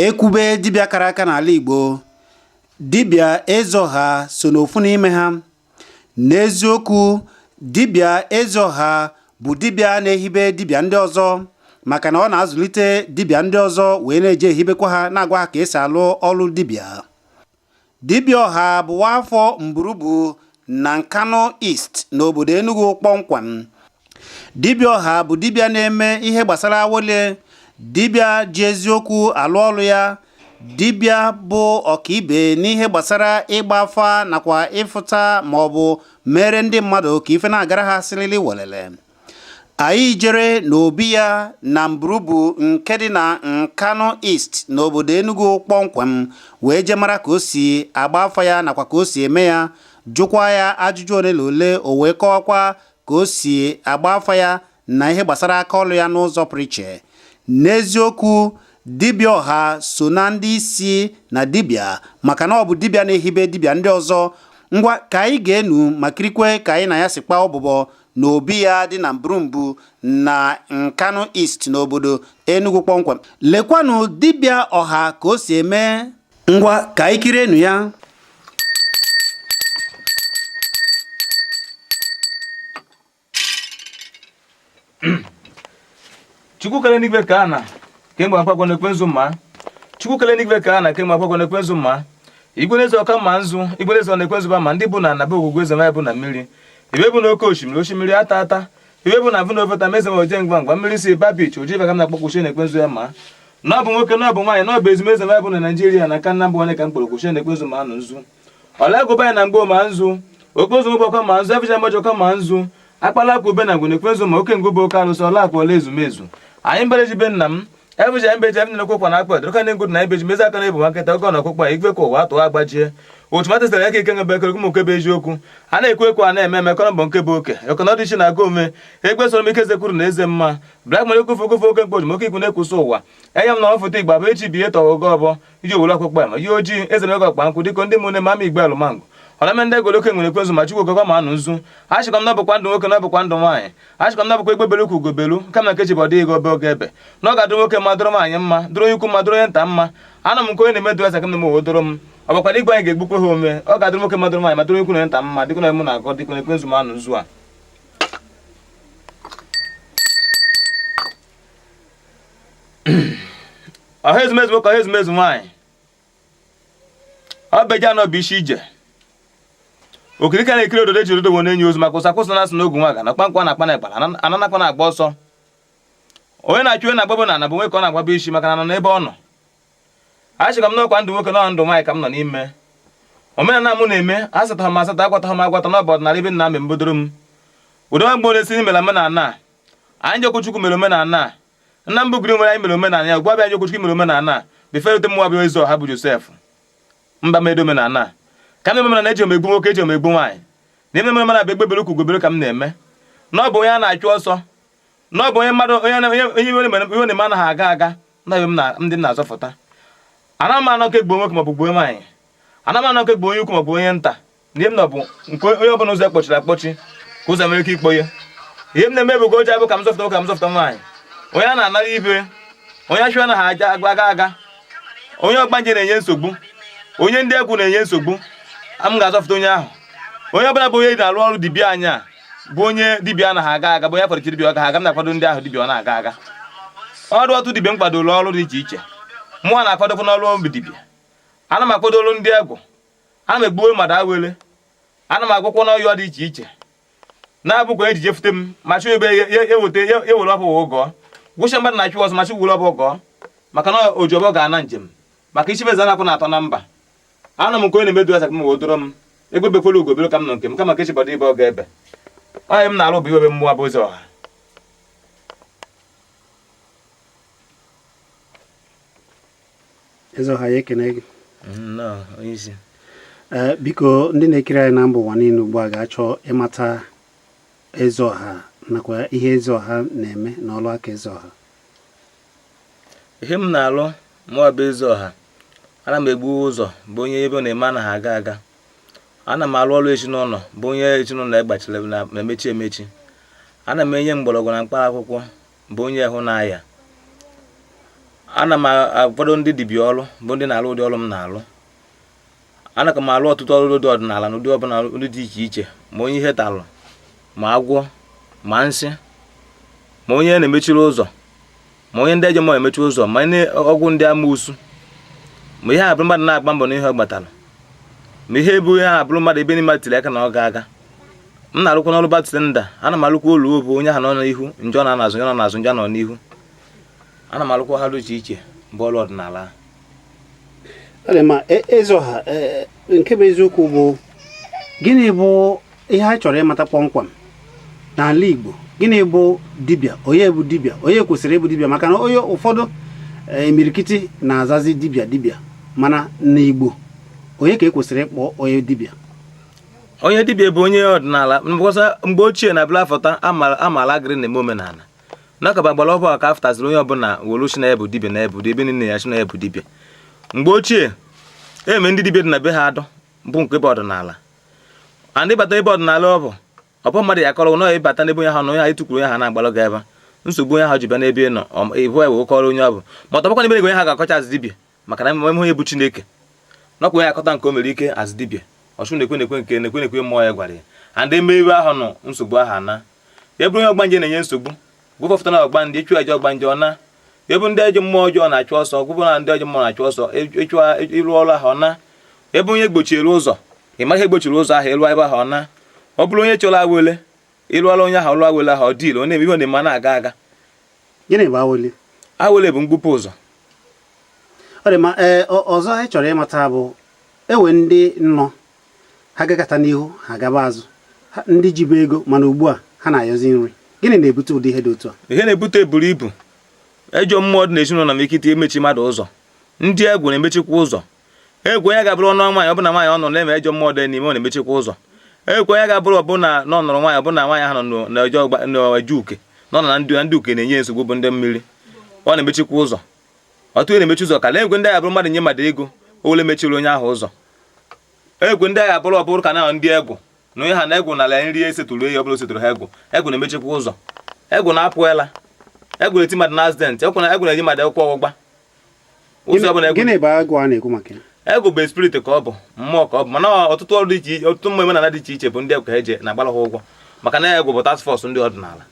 Ekwube dibịa kara aka n'ala Igbo, dibịa Ezeọha so n'ofu n'ime ha. N'eziokwu, dibịa Ezeọha bụ dibịa na-ehibe dibịa ndị ọzọ maka na ọ na-azụlite dibịa ndị ọzọ wee na-eje ehibekwa ha na-agwa ha ka esi alụ ọlụ dibịa. Dibịa Ọha bụ nwaafọ Mburubu na Nkanu East n'obodo Enugu kpọmkwem. Dibịa Ọha bụ dibịa na-eme ihe gbasara awele, dibịa ji eziokwu alụ ọlụ ya, dibịa bụ ọkaibe n'ihe gbasara ịgba afa nakwa ịfụta maọbụ mere ndị mmadụ ka ife na-agara ha sịlịlị welele. Anyị jere n'obi ya na Mburubu nke dị na Nkanu East n'obodo Enugu kpọmkwem wee jee mara ka o si agba afa ya nakwa ka o si eme ya, jụkwa ya ajụjụ ole na ole, o wee kọwakwa ka o si agba afa ya na ihe gbasara aka ọlụ ya n'ụzọ pụrụ iche. N'eziokwu, dibịa Ọha so na ndị isi na dibịa maka na ọ bụ dibịa na-ehibe dibịa ndị ọzọ. Ngwa, ka anyị ga-enu ma kirikwe ka anyị na ya si kpaa ụbụbọ n'obi ya dị na Mburumbu na Nkanu East n'obodo Enugu kpọmkwem. Lekwanụ dibịa Ọha ka o si eme. Ngwa, ka anyị kirienu ya. Chukwu kele n'igwe ka a na kemgbe akwakwo na-ekwe nzu mma. Chukwu kele n'igwe ka a na kemgbe akwakwo na-ekwe nzu mma. Igwe na-eze ọka mma nzu, igwe na-eze ọ na-ekwe nzu ba ma ndị bụ na na be ogwugwu eze ma bụ na mmiri. Iwe bụ na oke osimiri, osimiri ata ata. Iwe bụ na vụ na ofeta meze ma oje ngwa ngwa mmiri si ba bich oji ka m na-akpọkwuchie na-ekwe nzu ya ma. Na ọ bụ nwoke, na ọ bụ nwaanyị, na ọ bụ ezumeze ma bụ na Naijiria na ka nna mbụ onye ka m kpọrọ kwuchie na-ekwe nzu ma anụ nzu. Ọla egụba ya na mgbo ma nzu. Okpozu ụgbọkọ ma nzu, efecha mgbajọkọ ma nzu. Akpala akwa ube na ngwe na-ekwe nzu ma oke ngụ bụ oke arụsị ọla akwa ọla ezumezu. Anyị mbere ji be nna m ebuji anyị beji anyị na-ekwe na akpa dịrịka na-egwu na ibeji mezi aka na ebu nkịta oge ọ na-ọkpụkpa igwe ka ụwa atụwa agbajie otu mata sịrị aka ike nwe bekere ụmụ nke bụ eziokwu a na-ekwu ekwu a na-eme eme kọrọ mbọ nke bụ oke ọkọnọdụ na aga ome egbe sọrọ m ike zekwuru na eze mma blak mara okofe okofe oke mkpoji ma oke ikwu na-ekwusa ụwa enye m na ọfụta igbo abụ echi bi ihe tọwa oge ọbọ iji owere ọkpụkpa ma ihe ojii eze mego ọkpa nkwụ dịka ndị mụne mama igbe alụmangụ ọlame ndị egoloke nwere ekwenzu ma chukwu okekwa ma anụ nzu achịkwa m na ọbụkwa ndụ nwoke na ọbụkwa ndụ nwaanyị achịkwa m na ọbụkwa egbe belu ukwu ugobelu nke m na nkechi bụ ọdịghị obe oge ebe na ọ ga-adụ nwoke mma dụrụ nwaanyị mma dụrụ onye ukwu mma dụrụ onye nta mma anọ m nke onye na-eme dụrụ asa ka m na owo dụrụ m ọ bụkwara igwe anyị ga-egbukwe ha ome ọ ga-adụrụ nwoke mma dụrụ nwaanyị ma dụrụ onye ukwu na onye nta mma dịka na mụ na-agọ dịka na ekwenzu ma anụ nzu a. Ọha ezumezu nwoke, ọha ezumezu nwaanyị, ọ beji anọ bụ isi ije okirika na-ekiri ododo eji ododo na-enye ozu maka ụsa kwụsị na asị n'ogu nwa ga na kpamkpa na akpa na ịkpara ananakwa na-agba ọsọ onye na-achụ onye na-agbabụ na ana bụ nwoke ọ na-agbaba isi maka na nọ n'ebe ọ nọ. Achịkwa m n'ọkwa ndụ nwoke na ndụ nwaanyị ka m nọ n'ime omenala m na-eme asatọ m asatọ agwatọ m agwatọ n'ọbụ ọdịnala ebe nna m mbodoro m ụdị nwa mgbe na-esi mere omenala a anyị njekwuchukwu mere omenala a nna mbụ giri nwere anyị mere omenala ya ugbu abịa njekwuchukwu mere omenala a bifere ute mmụọ bụ eze ọha bụ Josef mba medo omenala a ka m na-eme omenala eji m egbu nwoke eji m egbu nwaanyị na eme omenala bụ egbebere ukwu gobere ka m na-eme na ọ bụ onye a na-achụ ọsọ na ọ bụ onye mmadụ onye onye iwe na-eme anaghị aga aga na ebe m na ndị m na-azọfụta. Ana m anọ ka egbuo nwoke maọbụ gbuo nwaanyị, ana m anọ ka egbuo onye ukwu maọbụ onye nta na ihe m nọ bụ nke onye ọbụla ụzọ ekpọchiri akpọchi ka ụzọ nwere ike ikpọ ya. Ihe m na-eme bụ ka o ji abụ ka m zọfụta nwoke ka m zọfụta nwaanyị, onye a na-anara ibe, onye achụ anaghị aga aga, onye ọgbanje na-enye nsogbu, onye ndị egwu na-enye nsogbu, m ga-azọfụta onye ahụ. Onye ọbụla bụ onye na-arụ ọrụ dibịa anya bụ onye dibịa anaghị aga aga bụ onye akwadoro dibịa ọ gaghị aga m na-akwado ndị ahụ dibịa ọ na-aga aga. Ọrụ ọtụ dibịa m kwadoro ọrụ dị iche iche mụnwa na-akwadokwa n'ọrụ obi dibịa ana m akwado ọrụ ndị egwu ana m egbuwe mmadụ awele ana m agwọkwa n'ọyọ dị iche iche na-abụkwa ejije fute m ma chụ ebe eweta ewere ọbụ ụgọ gwụcha mmadụ na-achụ ọzọ ma chụ were ọbụ ụgọ maka na ojiọbọ ga-ana njem maka isi meze anakwa na-atọ na mba. Anọ m nke onye na-emedu asa ka m wee dọrọ m egbe bekwere ugo bere ka m nọ nke m kama ka echebọdụ ibe ọ ga-ebe onye m na-alụ bụ iwebe mmụọ bụ eze ọha. Eze ọha ya ekene gị. Biko ndị na-ekiri anyị na mba ụwa niile ugbu a ga-achọ ịmata eze ọha nakwa ihe eze ọha na-eme na ọlụ aka eze ọha. Ihe m na-alụ mụọ bụ eze ọha, ana m egbu ụzọ bụ onye ebe ọ na-eme anaghị aga aga, ana m alụ ọrụ ezinụlọ bụ onye ezinụlọ egbachiri na emechi emechi, ana m enye mgbọrọgwụ na mkpara akwụkwọ bụ onye ahụ na-aya, Ana m akwado ndị dibịa ọrụ bụ ndị na-alụ ụdị ọrụ m na-alụ. Ana ka m alụ ọtụtụ ọrụ dị ọdịnala na ụdị ọbụla ụdị dị iche iche, ma onye ihe talụ, ma agwọ, ma nsị, ma onye na-emechiri ụzọ, ma onye ndị ajọ mmụọ emechi ụzọ, ma ndị ọgwụ ndị amoosu, ma ihe abụrụ mmadụ na-agba mbọ n'ihe ọ gbatara, ma ihe bụ ihe abụrụ mmadụ ebe n'ime tiri aka na ọ ga-aga. M na-arụkwa n'ọrụ bartender, ana m arụkwa ụlọ bụ onye ahụ nọ n'ihu njọ na n'azụ, njọ nọ n'azụ, njọ nọ n'ihu. Ana m arụkwa ha dị iche iche bụ ọrụ ọdịnala. Ọ dị mma. Ezeọha, nke bụ eziokwu bụ gịnị bụ ihe anyị chọrọ ịmata kpọmkwem n'ala Igbo? Gịnị bụ dibịa? Onye bụ dibịa? Onye kwesịrị ịbụ dibịa? Maka na onye ụfọdụ, imirikiti na-azazi dibịa dibịa, mana n'Igbo, onye ka e kwesịrị ịkpọ onye dibịa? Onye dibịa bụ onye ọdịnala. Mbọsa mgbe ochie na bụla afọta amaala agịrị na-eme omenala n'ọkaba gbara ọhụụ ka afụtaziri onye ọbụla were chi na ya bụ dibịa na ya bụ ebe niile ya chi na ya bụ dibịa. Mgbe ochie eme ndị dibịa dị na be ha adọ bụ nke ebe ọdịnala and ịbata ebe ọdịnala, ọ bụ ọbụ mmadụ ya akọrọ nọ ịbata n'ebe onye ahụ nọ, onye ahụ ịtụkwuru onye ahụ na-agbalụ gị ebe nsogbu onye ahụ ji bịa n'ebe ị nọ, ịbụ ya wee kọrọ onye ọ bụ, ma ọ tọbakwa n'ebe onye ha ga-akọcha azụ dibịa, maka na eme onye bụ Chineke nọkwa onye akọta nke o mere ike azụ dibịa ọchụ na-ekwe na-ekwe nke na-ekwe na-ekwe mmụọ ya gwara ya and eme ebe ahụ nọ nsogbu ahụ ana ya bụrụ onye ọgbanje na-enye nsogbu gwụfọfụta na ọgbanje ịchụ aja ọgbanje ọ na ebe ndị ajọ mmụọ ọjọọ na-achụ ọsọ gwụbụ na ndị ajọ mmụọ na-achụ ọsọ ịchụ ịrụ ọrụ ahụ ọ na ebe onye gbochiri ụzọ ị maghị egbochiri ụzọ ahụ ịlụ ebe ahụ ọ na ọ bụrụ onye chọrọ awele ịlụ ọrụ onye ahụ ọlụ awele ahụ ọ dị ile ọ na-eme ihe ọ na-eme na-aga aga. Gịnị bụ awele? Awele bụ mgbupụ ụzọ. Ọ dị mma. Ee, ọzọ anyị chọrọ ịmata bụ ewe ndị nọ ha gakọta n'ihu ha gaba azụ, ndị jibu ego mana ugbu a ha na-ayọzi nri. Gịnị na-ebute ụdị ihe dị otu a? Ihe na-ebute buru ibu. Ejọ mmụọ dị n'ezinụlọ na ike emechi mmadụ ụzọ. Ndị egwu na-emechikwa ụzọ. Egwu onye ga-abụrụ ọnụ nwaanyị ọbụna nwaanyị ọ nọ na-eme ejọ mmụọ dị n'ime ọ na-emechikwa ụzọ. Egwu onye ga-abụrụ ọbụna na ọ nọrọ nwaanyị ọbụna nwaanyị ahụ nọ n'eje uke nọ na ndị uke na-enye nsogbu bụ ndị mmiri, ọ na-emechikwa ụzọ. Ọtụtụ na-emechi ụzọ ka egwu ndị agha bụrụ mmadụ nye mmadụ ego o wele mechiri onye ahụ ụzọ. Egwu ndị agha bụrụ ọbụrụ ka na ndị egwu na onye ha na egwu n'ala nri esetụrụ eyi ọbụla osetụrụ ha egwu. Egwu na-emechikwa ụzọ. Egwu na-apụ ela. Egwu na-eti mmadụ na accident. Egwu na-eji mmadụ akwụkwọ ọgbụgba ụzọ ọbụla. Egwu Gịnị bụ agụ a na-ekwu maka ya? Egwu bụ spirit ka ọ bụ, mmụọ ka ọ bụ, mana ọtụtụ ọrụ dị iche iche, ọtụtụ mmụọ omenala dị iche iche bụ ndị egwu ka eji na-agbara ha ụgwọ, maka na egwu bụ task force ndị ọdịnala.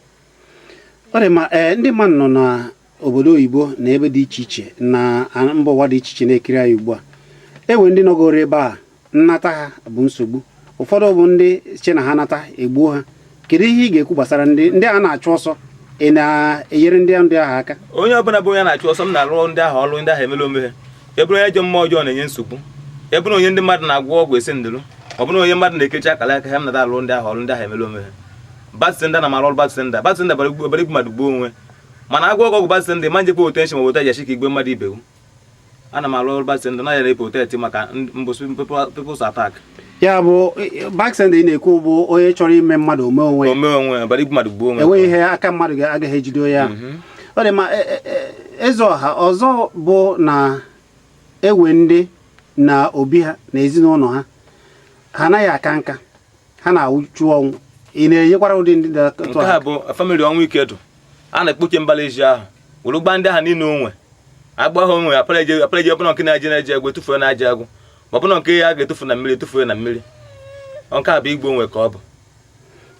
Ọ dị mma. Ee, ndị mmadụ nọ n'obodo oyibo na ebe dị iche iche na mba ụwa dị iche iche na-ekiri anyị ugbu a. Ewe ndị nọgoro ebe a, nnata ha bụ nsogbu. Ụfọdụ bụ ndị che na ha nata egbuo ha. Kedu ihe ị ga-ekwu gbasara ndị a na-achụ ọsọ? Ị na-enyere ndị ahụ aka? Onye ọbụla bụ onye na-achụ ọsọ, m na-arụ ndị ahụ ọrụ ndị ahụ emela ome ha. Ebụrụ onye ajọ mmụọ ọjọọ na-enye nsogbu, ebụrụ onye ndị mmadụ na-agwọ ọgwụ esi ndụrụ, ọ bụrụ onye mmadụ na-ekechi akara aka ha, m nata alụ ndị ahụ ọrụ ndị ahụ emela ome ha. Back sender na m arụ ọrụ back sender. Back sender bara igbu mmadụ gbuo onwe, mana agwọ ọgwụ back sender ma njekwa otenshi ma weta jashi ka igbe mmadụ ibe. Ana m arụ ọrụ back sender na ya na-eprotect maka mbụsị people's attack. Ya bụ back sender ị na-ekwu bụ onye chọrọ ime mmadụ ome onwe ya. Ome onwe bara igbu mmadụ gbuo onwe. Enweghị ihe aka mmadụ agaghị ejide ya. Ọ dị mma. Eze ọha, ọzọ bụ na ewe ndị na obi ha na ezinụlọ ha, ha anaghị aka nka, ha na-awụchu ọnwụ. Ị na-enyekwara ụdị ndị dị otu Nke ha bụ family ọnwụ ike dụ a na-ekpuche mbala ezi ahụ were gba ndị ahụ niile onwe agba ha onwe apara eje ọbụna nke na-eje egwu etufuo na aja egwu, ma ọbụna nke ya ga-etufu na mmiri etufuo na mmiri. Nke a bụ igbu onwe ka ọ bụ.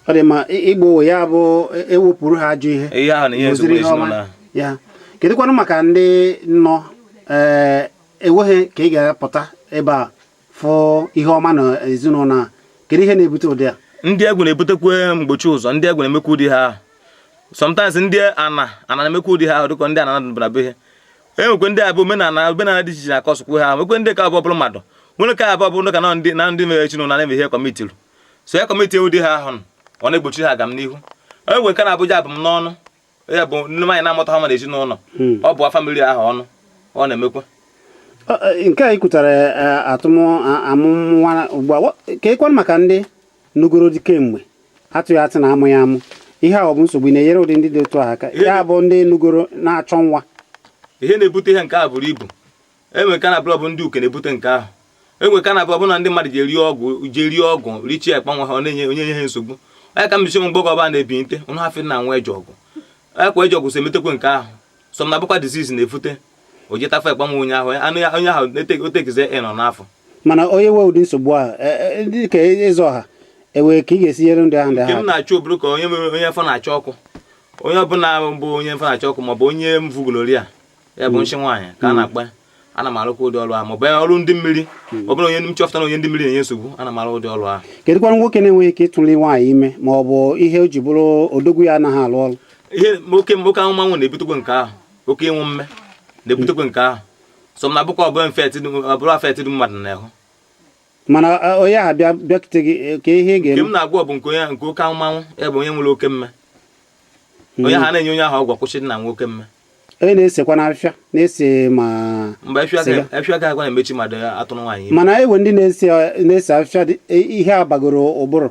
Ọ dị mma. Igbu onwe ya bụ ewepụrụ ha ajọ ihe. Ihe ahụ na ihe nsogbu Goziri ihe ọma. ezinụlọ ahụ. Ya kedụkwanụ maka ndị nọ ee enweghị ka ị ga-apụta ebe a fụ ihe ọma na ezinụlọ a? Kedu ihe na-ebute ụdị a? Ndị egwu na-ebutekwa mgbochi ụzọ. Ndị egwu na-emekwa ụdị ha ahụ sometimes. Ndị ana ana na-emekwa ụdị ha ahụ dịka ndị ana bụ na be ha. Enwekwe ndị abụ omenala dị iche iche na-akọsụkwu ha. Nwekwe ndị ka abụọ bụrụ mmadụ nwere ka abụọ bụrụ ka na ndị mere ezinụlọ na-eme ihe commitiri so ya commit ụdị ha ahụ, ọ na-egbochi ha agam n'ihu. Enwe nke na-abụja abụ m n'ọnụ ya bụ ndị nwaanyị na-amụta ha ma n'ezinụlọ. Ọ bụ family ahụ ọnụ ọ na-emekwa. Nke a ikwutara atụmamụnwa ugbu a, ka ịkwanụ maka ndị nugoro dị kemgbe atụghị atụ na amụ ya amụ, ihe a ọ bụ nsogbu? Ị na-enyere ụdị ndị dị otu a aka, ya bụ ndị nugoro na-achọ nwa? Ihe na-ebute ihe nke a buru ibu. Enwe nke na-abụrụ bụ ndị uke na-ebute nke ahụ. Enwe nke na-abụ ọbụna ndị mmadụ ji eri ọgwụ, ji eri ọgwụ richie ekpa nwa ha, ọ na-enye onye nye ha nsogbu. Onye ka mmechi mgbe ọba na-ebi nte ụnụ ha na nwa eji ọgwụ ekwa eji ọgwụ so emetekwe nke ahụ. Some na-abụkwa disease na-efute. O je tafe gbanwe onye ahụ anụ ya, onye ahụ otekizie ịnọ n'afọ. Mana onye nwe ụdị nsogbu a, dị ka eze ọha ewee ka ị ga-esi nyere ndị ahụ ndị Nke ahụ m na-achọ oburu ka onye mere onye afọ na-acha ọkụ, onye ọbụla bụ onye afọ na-acha ọkụ, maọbụ onye mvugoloria ya bụ nshi nwaanyị ka a na-akpa ya. Ana m arụkwa ụdị ọrụ ahụ, maọbụ ọrụ ndị mmiri. Ọ bụrụ onye m chọpụta na onye ndị mmiri na-enye nsogbu, ana m arụ ụdị ọrụ ahụ. Kedụkwanụ nwoke na-enweghị ike ịtụli nwaanyị ime, ma ọ bụ ihe o ji bụrụ odogwu ya anaghị alụ ọrụ? Ihe oke anwụmanwụ na-ebutekwa nke ahụ, oke ịnwụ mme na-ebutekwa nke ahụ. So m na-abụkwa ọbụla mfe ọbụla afet dị mmadụ na-ehụ. Mana onye ahụ bịakwute gị, ka ihe ị Nke ga-eme? m na-agwa bụ nke onye nke oke anwụmanwụ ya bụ onye nwere oke mme, onye ahụ na-enye onye ahụ ọgwụ kwụsị dị na nwa oke mme. Onye na-esekwa n'afịa na-ese ma Mgbe siga. afịa ga agwa na-emechi mmadụ ya atụrụ nwaanyị ime. Mana ewe ndị na-ese afịfịa ihe a bagoro ụbụrụ.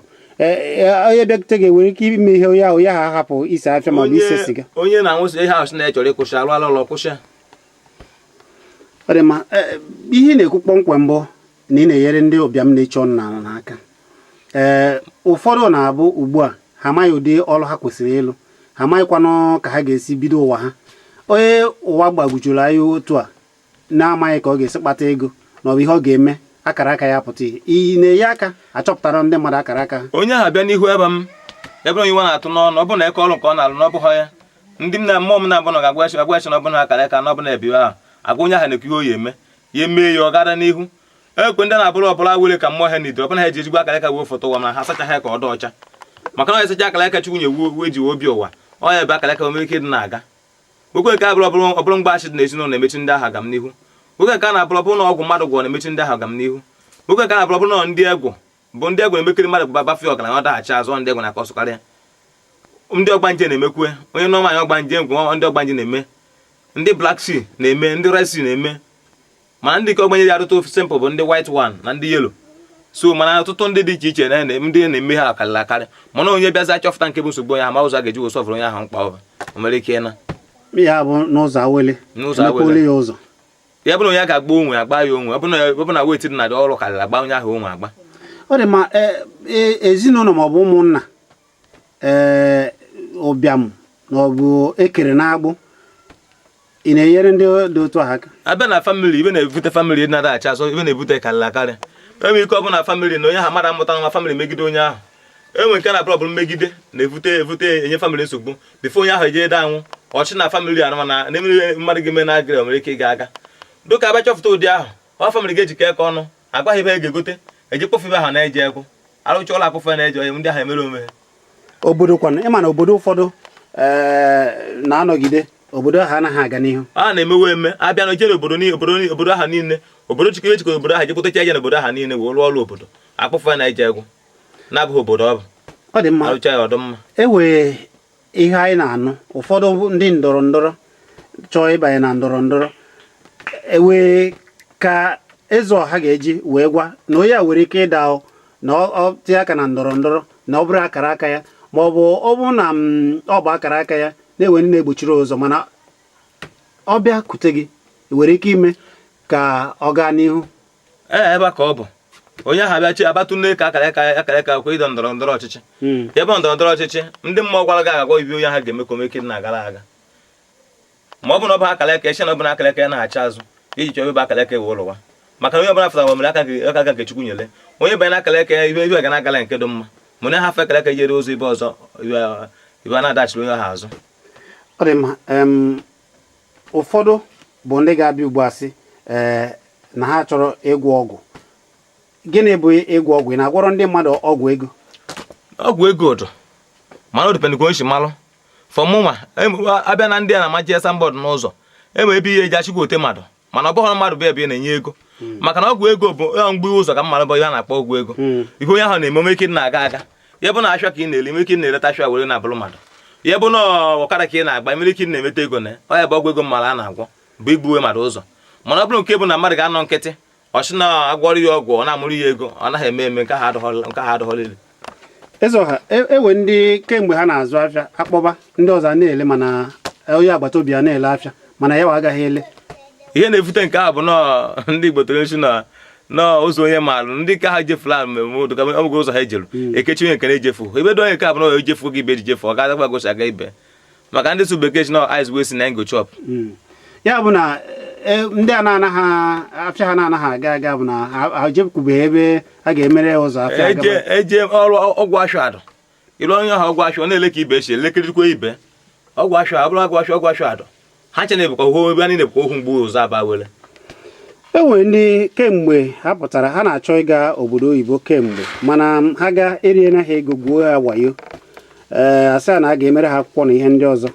Onye bịakwute gị nwere ike ime ihe onye ahụ ahapụ ise afịa ma ọ bụ ise siga? Onye na-anwụsị ihe ahụ sị na ya chọrọ ịkwụsị, arụ ala ụlọ kwụsị. Ọ dị mma. Ihe ị na-ekwu kpọmkwem bụ na ị na-enyere ndị ụbịam na-eche ọnụ n'ala n'aka. Ụfọdụ na-abụ ugbu a ha amaghị ụdị ọrụ ha kwesịrị ịlụ, ha amaghịkwanụ ka ha ga-esi bido ụwa ha. Onye ụwa gbagwujuru anya otu a na-amaghị ka ọ ga-esi kpata ego na ọ bụ ihe ọ ga-eme akara aka ya pụta ihe, ị na-enye aka achọpụtara ndị mmadụ akara aka ha? Onye ahụ abịa n'ihu ebe m, ebe onye nwa na-atụ n'ọnụ, ọ bụrụ na eke ọrụ nke ọ na-alụ na ọ bụghị ya, ndị m na mmụọ m na-abụ na ga-agwa echi agwa echi na ọ bụrụ na akara aka na ọ bụ na ebiwe ahụ agwa onye ahụ na-ekwu ihe o ya eme, ya emee ya, ọ gara n'ihu. Ekwe ndị na-abụrụ ọbụla were ka mmụọ ha n'idoro ọbụna ha eji ezigbo akara aka wee foto ụwa, mana ha asachaghị ya ka ọ dị ọcha, maka na ọ esacha akara aka Chukwu nye wu eji obi ụwa ọ ya ebe akara aka nwere ike ịdị na-aga. Nwoke nke abụrụ ọbụrụ mgbaghachi dị n'ezinụlọ na-emechi ndị ahụ agam n'ihu. Nwoke nke a na-abụrụ ọbụrụ na ọgwụ mmadụ gwọrọ na-emechi ndị ahụ agam n'ihu. Nwoke nke a na-abụrụ ọbụrụ na ndị egwu bụ ndị egwu na-emekiri mmadụ gbafee ọgaranya ọ daghachi azụ, ndị egwu na-akọ ọsụkarịa. Ndị ọgbanje na-emekwe onye nọ nwaanyị ọgbanje ngwe, ndị ọgbanje na-eme, ndị Black Sea na-eme, ndị Red Sea na-eme, mana ndị nke ọgbanje dị arụta simple bụ ndị white one na ndị yellow. So mana ọtụtụ ndị dị iche iche ndị na-eme ha karịrị akarị, mana onye bịazi achọpụta nke bụ nsogbu onye ahụ, ma ụzọ a ga-eji wee sọvụrụ onye ahụ mkpa ọ nwere ike ịna. Ya bụ n'ụzọ awele? N'ụzọ Emepeola awele. ya ụzọ. Ya bụrụ na onye ga-agba onwe, agba ya onwe. Ọ bụ na weti dị na dị ọrụ karịrị, agba onye ahụ onwe agba. Ọ dị mma. Ezinụlọ maọbụ ụmụnna, ụbịam na ọ bụ ekere na-agbụ, ị na-enyere ndị dị otu ahụ aka? Abịa na family, ibe na-ebute family na-adaghachi azụ, ibe na-ebute karịrị akarị. Enwere ike ọ bụ na family na onye ahụ mmadụ amụta nwa, family megide onye ahụ. Enwere nke na-abụrụ ọbụrụ mmegide na-ebute ebute enye family nsogbu before onye ahụ eje ede anwụ ọchị na family anụ, mana na-emere mmadụ ga-eme na agịrị nwere ike ịga aga dịka abịa chọpụta ụdị ahụ ọ family ga-ejikọ aka ọnụ agwaghị ebe e ga-egote eji kpofu ibe ahụ na-eje egwu arụcha ụlọ akpụfe na-eje onye ndị ahụ emere onwe ha. Obodo kwanụ, ịma na obodo ụfọdụ na-anọgide obodo ahụ anaghị aga n'ihu. A na-emewe eme abịa na ojere obodo niile, obodo ahụ niile, obodo chikọ ejikọ obodo ahụ ejekpụtacha eje n'obodo ahụ niile wee rụọ ọrụ obodo akpụfe ya na-eje egwu na-abụghị obodo ọ bụ. Ọ dị mma. Arụcha ya ọdụ mma. E wee ihe anyị na-anụ, ụfọdụ ndị ndọrọ ndọrọ chọọ ịbanye na ndọrọ ndọrọ, ewee ka eze ọha ga-eji wee gwa na onye a nwere ike ịda na ọ tinye aka na ndọrọ ndọrọ na ọ bụrụ akara aka ya, ma ọ bụ ọ bụrụ na ọ bụ akara aka ya na-enwe ndị na-egbochiri ụzọ, mana ọ bịa kute gị nwere ike ime ka ọ gaa n'ihu? Ee, ebe a ka ọ bụ onye ahụ abịachi abatụ nne ka akara aka kwe ịdọ ndọrọ ndọrọ ọchịchị. Ebe ndọrọ ndọrọ ọchịchị, ndị mmụọ gwara gị agagwa ibi onye ahụ ga-eme ka omeke dị na-agara aga, ma ọ bụ na ọ bụ akara aka eche na ọ bụ na akara aka ya na-acha azụ iji chọọ ebe akara aka ewe ụlọ, maka na onye ọbụla fụtara nwere aka nke Chukwu nyere onye banye n'akara aka ya ibe ga na-agala nke dị mma, mana ha hafe akara aka jere ụzọ ibe ọzọ ibe a na-adachiri onye ahụ azụ. Ọ dị mma. Ụfọdụ bụ ndị ga-abịa ugbu a sị ee na ha chọrọ ịgwọ ọgwụ. Gịnị bụ ịgwọ ọgwụ? Ị na-agwọrọ ndị mmadụ ọgwụ ego? Ọgwụ ego dụ, mana o depend ka onye si malụ. Fọmụnwa abịa na ndị a na-amaji signboard n'ụzọ enwe ebe ihe eji achịkwa ote mmadụ, mana ọ bụghị mmadụ bụ ebe na-enye ego, maka na ọgwụ ego bụ ya mgbe ụzọ ka mmadụ bụ ihe a na-akpọ ọgwụ ego. Ihe onye ahụ na-eme ike na-aga aga, ya bụ na afịa ka ị na-ele ime ike na-eleta afịa were na-abụrụ mmadụ, ya bụ na ọkada ka ị na-agba emere ike na-emeta ego na ọ ya bụ ọgwụ ego mmadụ a na-agwọ bụ igbuwe mmadụ ụzọ. Mana ọ bụrụ nke bụ na mmadụ ga-anọ nkịtị ọchị na agwọrọ ya ọgwụ, ọ na-amụrụ ya ego, ọ naghị eme eme, nke ahụ adọghọlili. Eze ọha, ewe ndị kemgbe ha na-azụ afịa akpọba ndị ọzọ a na-ele, mana onye agbata obi ya na-ele afịa mana ya wa agaghị ele. Ihe na-ebute nke ahụ bụ nọọ ndị Igbo toro nsi na nọọ ụzọ onye maalụ ndị ka ha jefula mmemme ụdụ ọ bụgo ụzọ ha ejeru ekechi onye nke na-ejefu ebe dị onye nke a bụ na ejefu gị ibe eji jefu ọ ga-agakwa gosi aga ibe, maka ndị su bekee si na eyes wey see na go chop. Ya bụ na Ndị a na-anaghị afịa ha na-anaghị aga aga bụ na ha jekwubeghị ebe a ga-emere ya ụzọ afịa Eje agaba. eje ọrụ ọgwụ ashụ adụ ịlụ onye ahụ ọgwụ ashụ, ọ na-ele ka ibe esi elekirikwa ibe ọgwụ ashụ abụrụ ọgwụ ashụ, ọgwụ ashụ adụ ha nche na-ebukwa ohu ebe a niile bụkwa ohu mgbu ụzọ aba were. E nwere ndị kemgbe ha pụtara ha na-achọ ịga obodo oyibo kemgbe, mana ha ga eriena ha ego, gwuo ha wayo. Ee, asị a na a ga-emere ha akwụkwọ na ihe ndị ọzọ.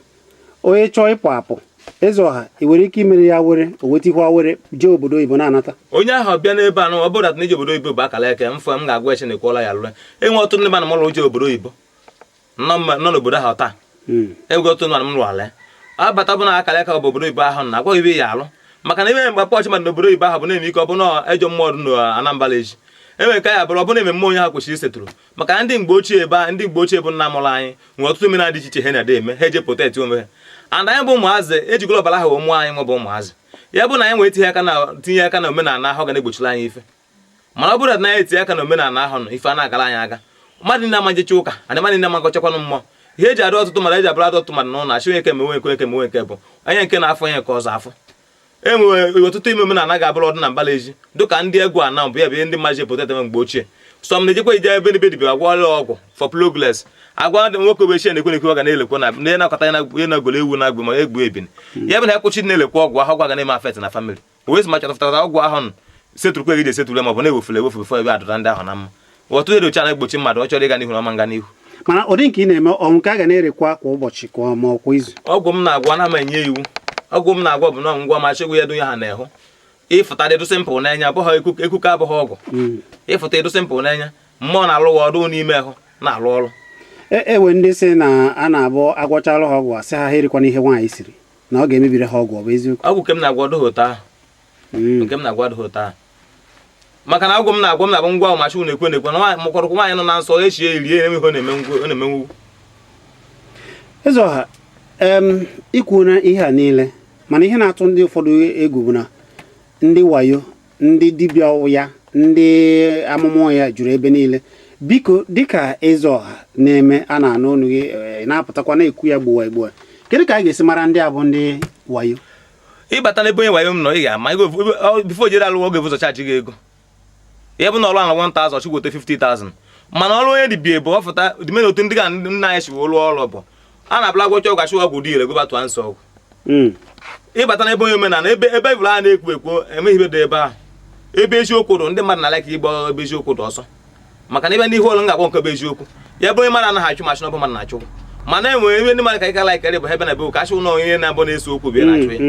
Onye chọọ ịpụ apụ, eze ọha, ị nwere ike imere ya were o wetikwa were jee obodo oyibo na-anata? Onye ahụ bịa n'ebe a nụ, ọ bụrụ na ije obodo oyibo bụ akara eke mfọ, m ga-agwa eche na ekwuola ya lụrụ. Enwe ọtụtụ ndị mmadụ m lụrụ je obodo oyibo nọ n'obodo ahụ taa. Enwego ọtụtụ mmadụ m lụrụ ala abata bụ na akara aka bụ obodo oyibo ahụ na agwaghị ibe ya alụ, maka na ime mgbe pọchị mmadụ n'obodo oyibo ahụ bụ na-eme ike ọ bụ na ejọ mmụọ dị na Anambra eji enwere nke ya bụrụ ọ bụ na eme mmụọ onye ahụ kwesịrị isetụrụ, maka na ndị mgbe ochie ebe a, ndị mgbe ochie bụ nna mụrụ anyị, nwere ọtụtụ omenala dị iche iche ha na-ede eme, ha eje protect onwe ha. And anyị bụ ụmụazị ejikọrọ ọbara ahụ ụmụ anyị nwe bụ ụmụazị ya bụ na anyị nwere tinye aka na omenala ahụ ga na-egbochiri anyị ife. Mana ọ bụrụ na anyị etinye aka na omenala ahụ nọ, ife a na-agara anyị aga. Mmadụ niile ama njecha ụka ana, mmadụ niile ama ngọchakwanụ mmụọ. Ihe eji adị ọtụtụ mmadụ, eji abụrụ adị ọtụtụ mmadụ n'ụlọ achị onye nke mewe nke, onye nke mewe nke, bụ onye nke na-afọ onye nke ọzọ afọ. E nwere ọtụtụ ime omenala ga-abụrụ ọdịna mbala ezi, dịka ndị egwu ana bụ ya bụ ihe ndị mmadụ ji epụta eme mgbe ochie. Sọm na-ejekwa ije ebe ndị dibịa agwọ ọgwụ for progress, agwa ndị nwoke bụ echie na-ekwe na-ekwe ga na-elekwa na ndị na-akọta ya na ihe na-egolo ewu na-agụ ma egbu ebini ya bụ na ekwuchi na-elekwa ọgwụ ahụ, ọgwụ ga na-eme affect na family wee sị ma chọtapụtara ọgwụ ahụ nụ setụrụkwa egide esetụrụ ma ọ bụ na-ewefere ewefu before ebe adụra ndị ahụ na mma. Ọtụtụ edocha na-egbochi mmadụ ọ chọrọ ịga n'ihu na ọma nga n'ihu. Mana ụdị nke ị na-eme ọ nke a ga na-erekwa kwa ụbọchị kwa ma ọ kwa izu? Ọgwụ m na-agwọ ana m enye iwu. Ọgwụ m na-agwọ bụ na ngwa ma chegwu ya donye ha na-ehụ ịfụta dị simple n'anya, abụghị ekuke, abụghị ọgwụ. Ịfụta edo simple n'anya, mmụọ na-alụ ọrụ n'ime ahụ na-alụ ọrụ. Ewe ndị sị na a na-abụ agwọchala ha ọgwụ, asị ha ha erikwana ihe nwaanyị siri na ọ ga-emebiri ha ọgwụ. Ọ bụ eziokwu? Ọgwụ nke m na-agwọ ọdụghị ụtọ ahụ. Nke m na-agwọ adịghị ụtọ ahụ, maka na ọgwụ m na-agwọ m na-abụ ngwa machi na-ekwe na-ekwe na nwaanyị mụkọrọkwa nwaanyị nọ na nsọ echi ya erie enweghị ọ na-emenwu. Eze ọha, ikwu na ihe a niile, mana ihe na-atụ ndị ụfọdụ egwu bụ na ndị wayo, ndị dibịa ụya, ndị amụma ya juru ebe niile. Biko, dịka eze ọha na-eme a na-anụ ọnụ gị, na-apụtakwa na-ekwu ya gbuwa egbuwa, kedu ka a ga-esi mara ndị a bụ ndị wayo? Ịbata n'ebe onye wayo m nọ, ị ga-ama before jere alụ oge bụ ụzọ charge gị ego ya bụ na ọrụ ala 1000 chigwote 50,000. Mana ọrụ onye dibịa bụ ọfụta dime na otu ndị ga nna anyị si wee rụọ ọrụ bụ a na-abụla gwọcha ọgwụ, achị ọgwụ dị ire gụbatụa nsọ ọgwụ. Ịbata n'ebe onye omenala, ebe ebe ibụla a na-ekwu ekwu enweghị ibe dị ebe ahụ, ebe eziokwu dụ, ndị mmadụ na-ala ka ịgba ebe eziokwu dị ọsọ, maka na ebe n'ihu ọrụ m ga-agwa nke bụ eziokwu ya bụ onye mmadụ anaghị achụ machị na ọ bụ mmadụ na-achụ, mana enwere ebe ndị mmadụ ka ị ka laikere bụ ebe na ebe ka achụ na onye na-abụ na-ese okwu bịa na-achụ ya.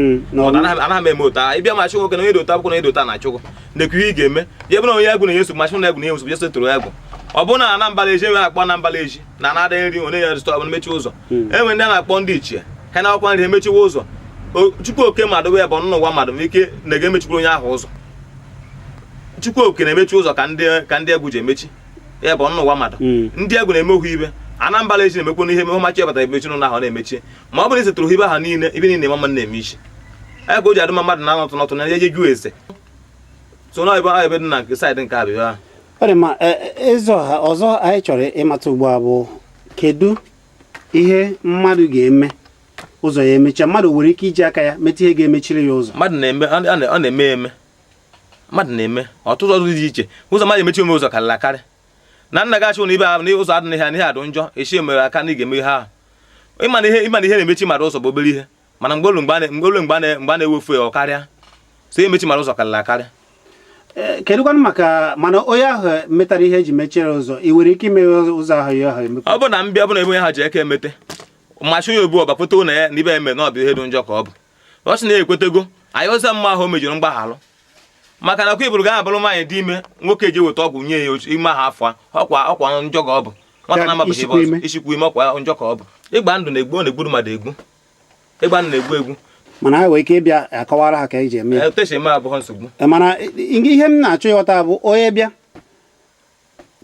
Anaghị m eme otu ahụ. Ịbịa machị nwoke na onye dị otu akwụkwọ na onye dị otu a na-achụgụ nekwu ihe ị ga-eme ya bụ na onye egwu na-enye nsogbu, machị na egwu na-enye nsogbu, ya setụrụ egwu. Ọ bụrụ na Anambra eji enwe na-akpọ Anambra eji na anada nri onye ya rịstọ bụ mechi ụzọ. Enwe ndị a na-akpọ ndị ichie ha na-akwụkwọ nri emechiwa ụzọ. Chukwu oke mmadụ ya bụ ọnụ ụwa mmadụ nwee ike na ga emechikwuru onye ahụ ụzọ. Chukwu oke na-emechi ụzọ ka ndị egwu ji emechi ya bụ ọnụ ụwa mmadụ. Ndị egwu na-eme ohu ibe Anambra eji na-emekwu n'ihe emehụ machi ọbata emechi n'ụlọ ahụ na-emechi, ma ọ bụrụ na isetụrụ ibe ahụ niile ibe niile eme mma na-eme isi ya ka o ji adị mma mmadụ na-anọtụ nọtụ na eje jụọ ese so na ebe ahụ ebe dị na nke side nke abịa ahụ. Ọ dị mma. Eze ọha, ọzọ anyị chọrọ ịmata ugbu a bụ kedu ihe mmadụ ga-eme ụzọ ya emechaa? Mmadụ nwere ike iji aka ya metụ ihe ga-emechiri ya ụzọ? Mmadụ na-eme, ọ na-eme eme, mmadụ na-eme ọtụtụ ọzọ dị iche. Ụzọ mmadụ emechi ome ụzọ karịrị akarị na nna gị achụ na ibe ahụ na ụzọ adịghị ha na ihe adụ njọ echi mere aka na ị ga-eme ihe ahụ. Ịma na ihe na-emechi mmadụ ụzọ bụ obere ihe, mana mgbe olu mgbe a na- mgbe olu mgbe a na-ewefu ya ọ karịa so emechi mmadụ ụzọ karịrị akarị. Ee, kedụkwanụ maka mana onye ahụ metara ihe eji mechie ụzọ, ị nwere ike imeghe ụzọ ahụ ya ahụ emepe? Ọ bụ na mbịa, ọ bụ na ebe onye ha ji eke emete machi onye obu ọba kweta na ya na ibe eme na ọ bụ ihe dị njọ ka ọ bụ ọ sị na ya ekwetego anyị ọzọ mma ahụ o mejọrọ mgbaghalụ, maka na ọkwa iburu ga abụrụ nwaanyị dị ime, nwoke ji eweta ọgwụ nye ya ime ahụ afọ ọkwa njọ ka ọ bụ nwata na-amabeghị ebe Isikwa ọzọ ime. Isikwa ime ọkwa njọ ka ọ bụ. Ịgba ndụ na-egbu, ọ na-egburu mmadụ egbu. Ịgba ndụ na-egbu egbu. Mana ha nwere ike ịbịa akọwara ha ka eji eme ya. Etu esi eme abụghị nsogbu. Mana ihe m na-achọ ịghọta bụ onye bịa,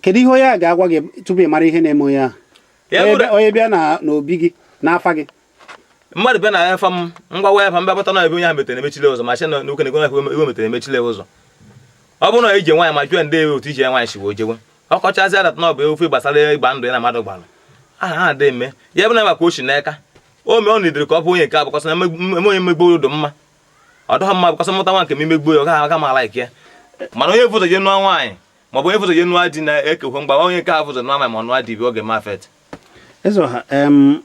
kedu ihe onye a ga-agwa gị tupu ị mara ihe na-eme onye ahụ? Ya Onye bụrụ- onye bịa na n'obi gị n'afa gị. Mmadụ bịa na afa m, ngwa ya fa mbịa bata na ebe onye ahụ metere emechile ụzọ, ma sị na nwoke na iwe metere emechile ụzọ. Ọ bụrụ na ije nwaanyị ma jụọ ndị otu ije ya nwaanyị si wee jewe, ọ kọchazi adat na ọ bụ ofe gbasara ịgba ndụ ya na mmadụ gbara aha ha ada eme ya bụ na maka o si n'aka o mee ọ nidere ka ọ bụ onye nke abụkọsị na eme onye mmegbu dị mma. Ọ dọghọ mma bụkọsọ mụta nwa nke m imegbuo ya, ọ gaghị aga m a-like ya. Mana onye fụzọ je nụọ nwaanyị maọbụ onye fụzọ je nụọ di na-ekekwe mgba onye nke a fụzọ nụọ nwaanyị ma ọ nụọ di bụ oge ma fet. Ezeọha,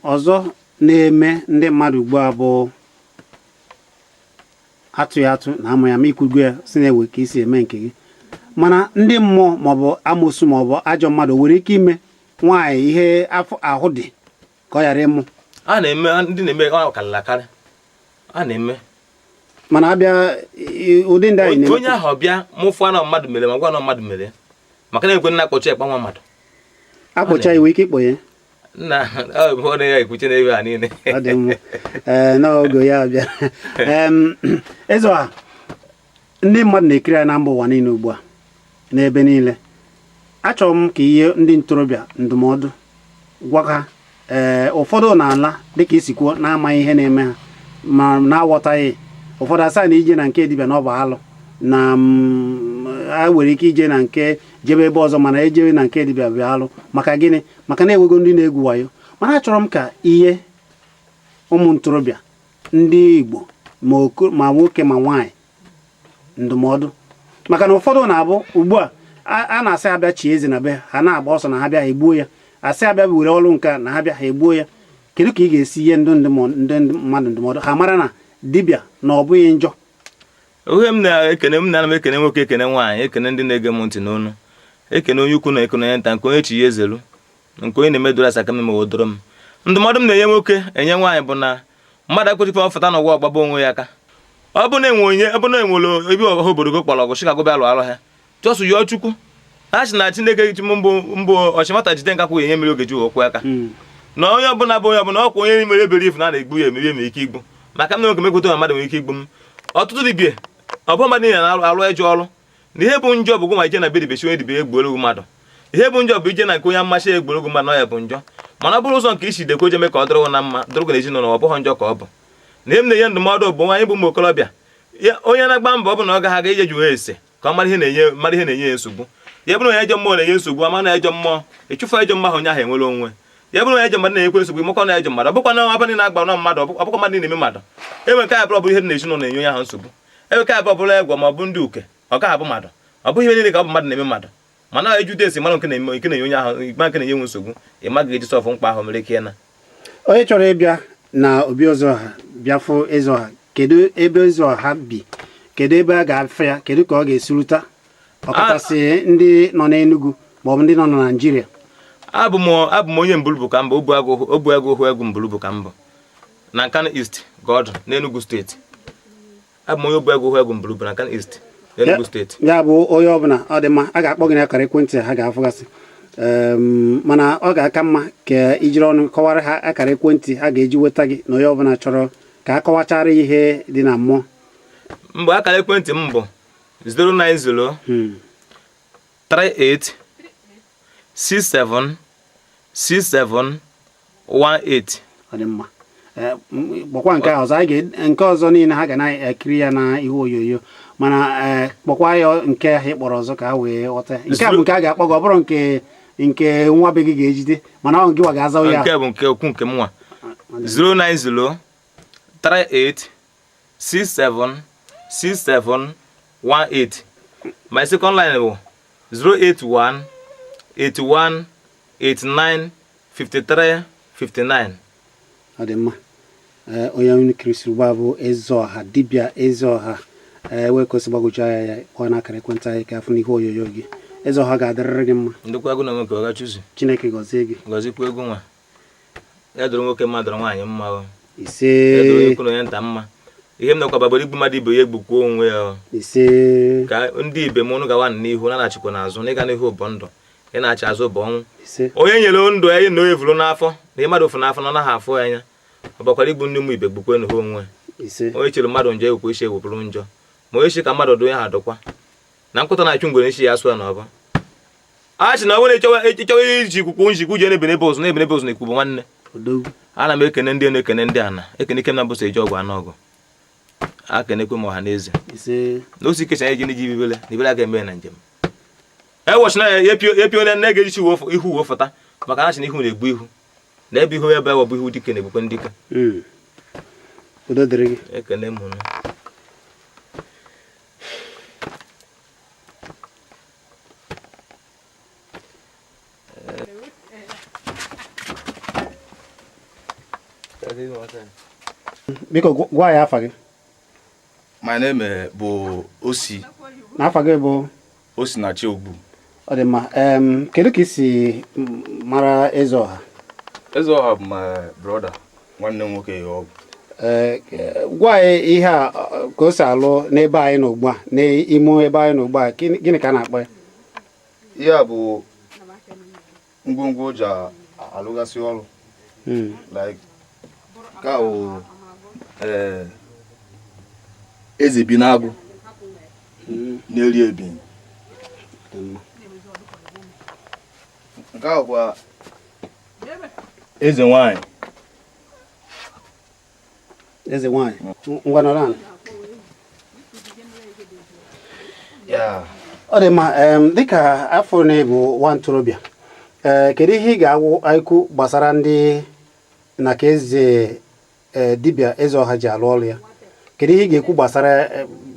ọzọ na-eme ndị mmadụ ugbu a bụ atụghị atụ na amụ ya ma ikwugo ya si na-ewe ka isi eme nke gị, mana ndị mmụọ maọbụ amosu maọbụ ajọ mmadụ nwere ike ime nwaanyị ihe afọ ahụ dị ka ọ ghara ịmụ. A na-eme, ndị na-eme ọ karịrị akarị, a na-eme. Mana abịa ụdị ndị anyị na-eme onye ahụ ọbịa mụfụ na mmadụ mere ma gwa na mmadụ mere, maka na ekwe nna akpọchi ekpa nwa mmadụ. Akpọcha iwe ike ịkpọ ya. Nna ọ bụ ọ na-ya ekwuche n'ebe a niile. Ọ dị mma. Ee, n'oge ya abịa. Ezeọha, ndị mmadụ na-ekiri anyị na mba ụwa niile ugbu a n'ebe niile. Achọrọ m ka ihe ndị ntorobịa ndụmọdụ gwa ha. Ee, ụfọdụ na-ala dịka isi kwuo na-amaghị ihe na-eme ha ma na-aghọtaghị. Ụfọdụ asaa na ije na nke dibịa na ọ bụ alụ na a nwere ike ije na nke jebe ebe ọzọ, mana ejebe na nke dibịa bụ alụ. Maka gịnị? Maka na enwego ndị na-egwu wayo. Mana achọrọ m ka ihe ụmụ ntorobịa ndị Igbo, ma nwoke ma nwaanyị, ndụmọdụ, maka na ụfọdụ na-abụ ugbu a a na-asị abịa chie eze na be ha na-agba ọsọ na ha bịa ha egbuo ya, asị abịa were ọrụ nke a na ha bịa ha egbuo ya. Kedu ka ị ga-esi nye ndụ ndị mmadụ ndụmọdụ ha mara na dibịa na ọ bụghị njọ? Ohe m na-ekene m na m ekene nwoke, ekene nwaanyị, ekene ndị na-ege m ntị n'onu, ekene onye ukwu na ekene onye nta, nke onye chi ya ezelu, nke onye na-emedoro asa aka m emewodoro m. Ndụmọdụ m na-enye nwoke, enye nwaanyị, bụ na mmadụ ekwesịghị ọfụta n'ụwa ọgbaba onwe ya aka. Ọ bụ na enwe onye, ọ bụ na enwere ebe ọha obodo gị kpọrọ ọgụ Chicago bịa lụọ alụ ha, jọsụ yọọ Chukwu. Ha sị na Chineke mbụ mbụ ọchịmata jide nkakwụ enye mmiri oge ji okwu aka na onye ọbụla bụ onye ọbụla ọkwa onye mere belief na a na-egbu ya emeri eme ike igbu. Maka m na nwoke mekweta na mmadụ nwere ike igbu m. Ọtụtụ dibie ọ bụ mmadụ niile na-alụ alụ ejọ ọrụ na ihe bụ njọ bụ gụ ma ije na be dibie chi onye dibie egbuoro mmadụ. Ihe bụ njọ bụ ije na nke onye mmasị egbuoro mmadụ na ya bụ njọ. Mana ọ bụrụ ụzọ nke isi dekwe jeme ka ọ dịrị na mma, dịrị na ezinụlọ, ọ bụghị njọ ka ọ bụ. Na ihe m na-enye ndụmọdụ bụ anyị bụ ụmụ okorobịa ya, onye na-agba mbọ ọ bụ na ọ gaghị aga ije jụọ ese ka ọ mara ihe na-enye mara ihe na-enye ya nsogbu. Ya bụrụ na ejọ mmụọ na-enye nsogbu, ama na ejọ mmụọ ịchụfụ ejọ mmụọ ahụ, onye ahụ enwere onwe ya. Bụrụ na ejọ mmadụ na-enyekwe nsogbu, ịmakwa na ejọ mmadụ. Ọ bụkwa na abalị na-agba na mmadụ, ọ bụkwa mmadụ na-eme mmadụ. Enwe nke abụọ bụ ihe dị n'ezinụlọ na-enye onye ahụ nsogbu. Enwe nke abụọ bụrụ egwọ ma ọ bụ ndị uke, ọ gaghị abụ mmadụ. Ọ bụghị ihe niile ka ọ bụ mmadụ na-eme mmadụ. Mana ejude esi mara nke na-eme nke na-enye onye ahụ ikpe nke na-enye nwe nsogbu, ị maghị eji sọfụ mkpa ahụ mere ike na Onye chọrọ ịbịa na obi Ezeọha bịafụ Ezeọha, kedu ebe Ezeọha bi? Kedu ebe a ga-afụ ya? Kedu ka ọ ga-esi rute, ọkachasị ndị nọ n'Enugu maọbụ ndị nọ na Naịjirịa? Abụ m onye Mbulubu ka mbụ, obu agụ ohu egwu Mbulubu ka mbụ na Nkanu East God n'Enugu Steeti. Abụ m onye obu agụ ohu egwu Mbulubu na Nkanu East, n'Enugu Steeti. Ya bụ onye ọbụla ọ dị mma, a ga-akpọ gị n'akara ekwentị ha ga-afụgasị. Mana ọ ga-aka mma ka ijiri ọnụ kọwara ha akara ekwentị ha ga-eji nweta gị, na onye ọbụla chọrọ ka a kọwachara ihe dị na mmụọ. Mgbe akara ekwentị m bụ 090 38 67 67 18. Ọ dị mma. Ee, kpọkwa nke a ọzọ. Anyị ga nke ọzọ niile ha ga na-ekiri ya na ihe onyonyo, mana ee, kpọkwa ya nke ahụ ị kpọrọ ọzọ ka ha wee ghọta. Nke a bụ nke a ga-akpọ gị, ọ bụrụ nke nwa be gị ga-ejide, mana ọ gịwa ga-aza ya. Nke bụ nke okwu nke m nwa, 090 38 67 67 18. My second line bụ 081 81 89 53 59. Ọ dị mma. Ee, onye unu kirisiri ugbu a bụ Ezeọha, dibịa Ezeọha. Ee, wee ka o si gbagwoju anya ya, kpọọ n'akara ekwentị anyị ka afụ n'ihu onyonyo gị. Ezeọha, ga-adịrịrị gị mma. Ndekwa egwu na nwoke ọ gachuzi. Chineke gọzie gị. Gọzikwa egwu nwa ya dụrụ nwoke mma, dụrụ nwaanyị mma o. Ise. Ya dụrụ onye ukwu na onye nta mma. Ihe m nakwa babara igbu mmadụ ibe ya egbukwuo onwe ya o. Ise. Ka ndị ibe m ụnụ gawa n'ihu na na-achịkwa n'azụ, na ịga n'ihu bụ ndụ, ị na-achị azụ bụ ọnwụ. Ise. Onye nyere ndụ ya na onye vụrụ n'afọ na ihe mmadụ fụ n'afọ na ọ naghị afụ ya anya, ọ bakwara igbu ndị ụmụ ibe gbukwenu ha onwe. Ise. Onye chere mmadụ njọ ewekwa isi ewepụrụ njọ, ma onye chi ka mmadụ dụ ya ha dụkwa na nkụta na-achụ ngwere isi ya asụ ya n'ọbọ. A sị na ọ bụrụ na ịchọwa iji ikwukwu njikwu jee n'ebe n'ebe ụzụ n'ebe n'ebe ụzụ na ikwu bụ nwanne. Odogwu. Ana m ekene ndị na-ekene ndị ana ekene ike m na mbụso eji ọgwụ anụ ọgụ a kenekwe m ọha na eze. Ise. Na osi ikecha anyị ji ndị ji ibibele na ibele aga eme na njem ewọchi na ya epio na nne ga-ejichi ihu uwe fụta, maka na sị na ihu na-egbu ihu na ebe ihu ebe ewọ bụ ihu dike na-egbukwe ndị dike. Udo dịrị gị. Ekene m unu. Biko gwa ya afa gị. My name bụ Osi. Na afa gị bụ? Osinachi Ogbu. Ọ dị mma. Kedu ka i si mara Ezeọha? Ezeọha bụ my brother, nwanne m nwoke ya ọ bụ. Ee, gwa anyị ihe a ka o si alụ n'ebe anyị nọ ugbu a, n'ime ebe anyị nọ ugbu a. Gịnị ka a na-akpọ ya? Ihe a bụ ngwongwo o ji alụgasị ọrụ. Like ka o eze bi n'agụ na-eri ebi. Nke a bụkwa eze nwanyị. Eze nwanyị. Ngwa, nọrọ ala. Ya. Ọ dị mma. Dịka afọ na-ebu nwa ntorobịa, ee, kedu ihe ị ga-agwụ ekwu gbasara ndị na ka eze, dibịa Ezeọha ji alụ ọrụ ya? Kedu ihe ị ga-ekwu gbasara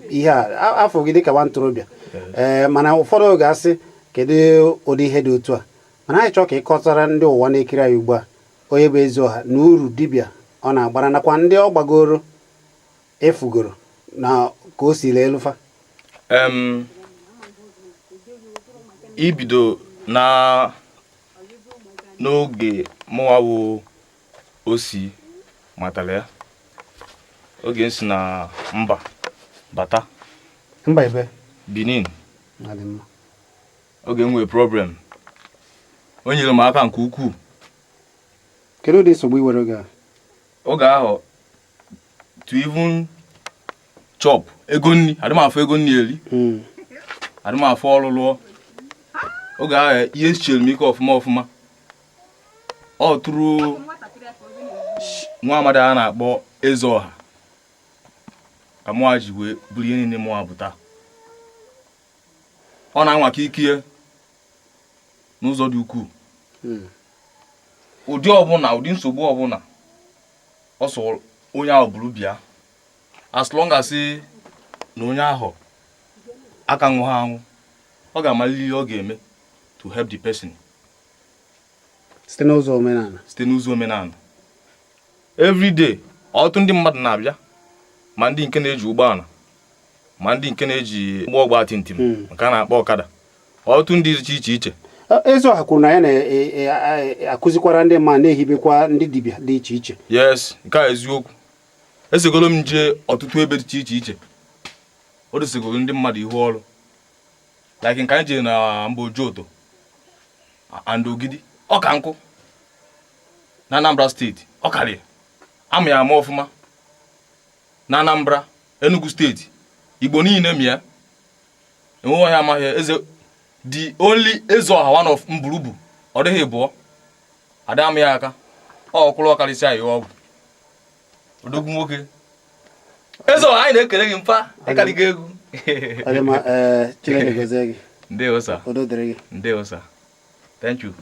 ihe a afọ gị dịka nwa ntorobịa? Ee, mana ụfọdụ ga-asị, kedu ụdị ihe dị otu a? Mana anyị chọọ ka ị kọtara ndị ụwa na-ekiri anyị ugbu a onye bụ Ezeọha na uru dibịa ọ na-agbara, nakwa ndị ọ gbagoro efugoro na ka o si lee elufa. Ibido na n'oge mụnwa bụ Osi matara ya, oge m si na mba bata. Mba ebe? Benin. Ọ dị mma. Oge m nwere problem, o nyere m aka nke ukwuu. Kedu ụdị nsogbu i nwere oge a? Oge ahụ, to even chop, ego nri adị m afọ, ego nri eri adị m afọ. Ọrụ lụọ oge ahụ, ihe chere m ike ọfụma ọfụma. Ọ tụrụ nwa amadi a na-akpọ Ezeọha ka mụnwa ji wee bụrụ ihe niile mụnwa bụ taa. Ọ na-anwaka ike n'ụzọ dị ukwuu. Ụdị ọbụla, ụdị nsogbu ọbụla ọ sọ onye ahụ bụrụ bịa, as long as na onye ahụ aka nwụghị anwụ, ọ ga-amalili ihe ọ ga-eme to help the person. Site n'ụzọ omenala. Site n'ụzọ omenala. Everyday ọtụtụ ndị mmadụ na-abịa, ma ndị nke na-eji ụgbọala, ma ndị nke na-eji ụgbọ ọgba tum tum, nke a na-akpọ ọkada, ọtụtụ ndị dị iche iche. Ezeọha kwuru na ya na-akụzikwara ndị mmadụ, na-ehibekwa ndị dibịa dị iche iche. Yes, nke a eziokwu. Esegolo m jee ọtụtụ ebe dị iche iche, o dosegoro ndị mmadụ ihu ọrụ, like nke anyị jere na mba Ojoto and Ogidi, ọ ka nkụ na Anambra Steeti, ọ karịa ama ya ama ọfụma na Anambra, Enugu Steeti, Igbo niile mịa enweghị onye amaghị eze, the only Ezeọha, one of Mburubu. Ọ dịghị bụọ ada ama ya aka, ọ ọkwụrụ ọkarịsịa ihe ọ bụ odogwu nwoke. Ezeọha, anyị na-ekele gị mfa ịkarịgo egwu. Ọ dị mma. Ee, Chineke gozie gị. Ndewo sir. Udo dịrị gị. Ndewo sir, thank you.